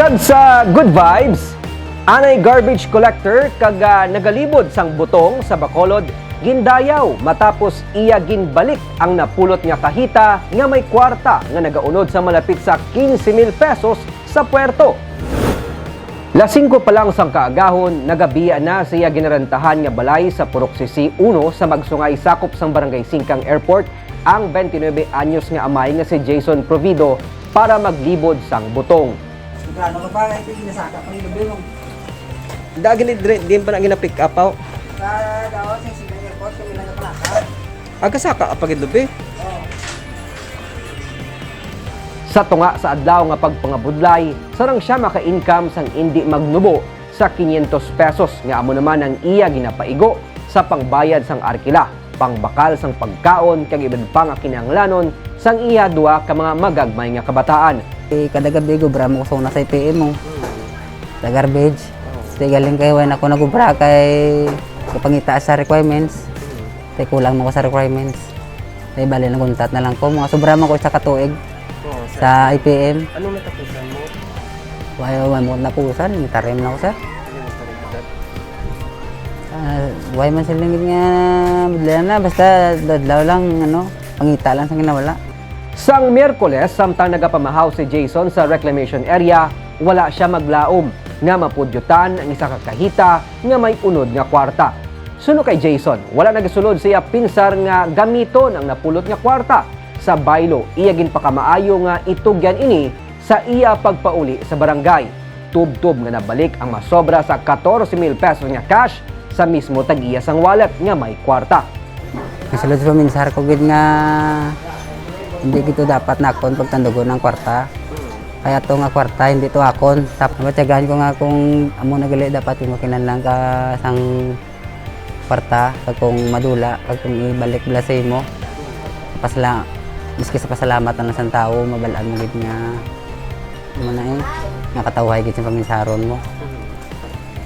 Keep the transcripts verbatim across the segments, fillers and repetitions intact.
Sa good vibes, anay garbage collector kag, ah, nagalibod sang butong sa Bacolod gindayaw matapos iya ginbalik ang napulot nga kahita nga may kwarta nga nagaunod sa malapit sa quince mil pesos sa puerto. Las singko pa lang sang kaagahon, nagabiya na sa iya ginarentahan nga balay sa Purok Sisi uno sa Magsungay, sakop sang Barangay Singkang Airport, ang twenty-nine anyos nga amay nga si Jason Provido para maglibod sang butong. Sigurado ka ba? Kaya ito yung nasaka pa yung lubi mo. Dagin ni Dre, di pa na gina-pick up, aw. Sa gawas yung Singkang Airport, kami lang nakalaka. Aga saka ka pa gid lubi. Sa tunga sa adlaw nga pagpangabudlay, sarang siya maka-income sang indi magnubo sa quinientos pesos nga amo naman ang iya ginapaigo sa pangbayad sang arkila, pangbakal sang pagkaon kag iban pa nga kinahanglanon sang iya duha ka mga magagmay nga kabataan. Eh, kada gabi gubra mo ko sa una sa I P M mo. Sa garbage. Ti galing kay way na ko nagubra kay kapangita sa requirements. Ti kulang mo ko sa requirements. Ti bali naguntat na lang ko. Mga sobra mo ko sa katuig Oo, sir. Sa I P M. Anong natapusan mo? Way, way mo napusan. Tarim na ko, sir. Ano yung tarim mo, sir? Ah, way man sila nga madalian na. Basta dadlaw lang, ano, pangita lang sa ginawala. Sang Miyerkules, samtang nagapamahaw si Jason sa reclamation area, wala sia maglaom nga mapudyutan ang isa ka kahita nga may unod nga kwarta. Suno kay Jason, wala nagasulod sa iya pinsar nga gamiton ang napulot nga kwarta. Sa baylo, iya ginpakamaayo nga itugyan ini sa iya pagpauli sa barangay. Tubtob nga nabalik ang masobra sa katorse mil pesos nga cash sa mismo tag-iya sang wallet nga may kwarta. Nasulod sa paminsar ko gid nga hindi gid to dapat nakon pagtandugon ang kwarta. Kaya to nga kwarta hindi to akon. Tap-, nabatyagan ko nga kung amo na gali dapat mo kinahanglan ka sang kwarta, kag kung madula, kag kung ibalik bala sa imo. Pasala-, maski sa pasalamat na lang sang tawo, mabal-an mo gid nga, ano na eh, nga katawhay gid sa paminsaron mo.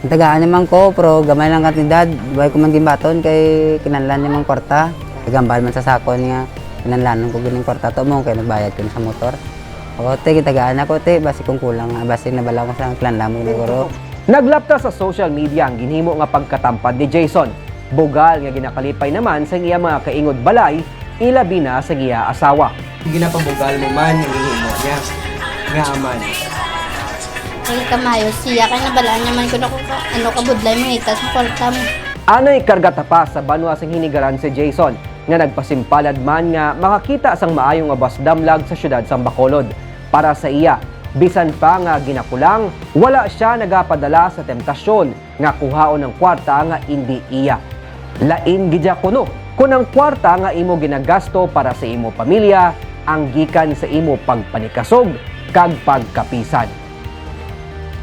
Ang tagaan naman ko, pero gamay lang kantidad, way ko man ginbaton kay kinahanglan niya man kwarta. Gambal man sa sakon nga kinahanglanon ko gid ning kwarta to mo kay nagbayad ko na sa motor. O, te, gitagaan ako, te, basi kung kulang, ah, basi nabala ko sa kinahanglan mo siguro. Naglapta sa social media ang ginhimo nga pagkatampad ni Jason. Bugal nga ginakalipay naman sa iya mga kaingod balay, ilabi na sa iya asawa. Ginapabugal mo man ang ginhimo niya. Nga man. Ay, kamayo siya, kay nabalaan niya man kuno kung ka-, ano, kabudlay mangita sa kwarta mo. Anay karga ta pa sa banwa sing Hinigaran si Jason, nga nagpasimpalad man nga makakita sang maayo nga bus damlag sa siyudad sang Bacolod. Para sa iya, bisan pa nga ginakulang, wala sia nagapadala sa temptasyon nga kuhaon ang kwarta nga indi iya. Lain gid ya kuno kon ang kwarta nga imo ginagasto para sa imo pamilya ang gikan sa imo pagpanikasog kag pagkapisan.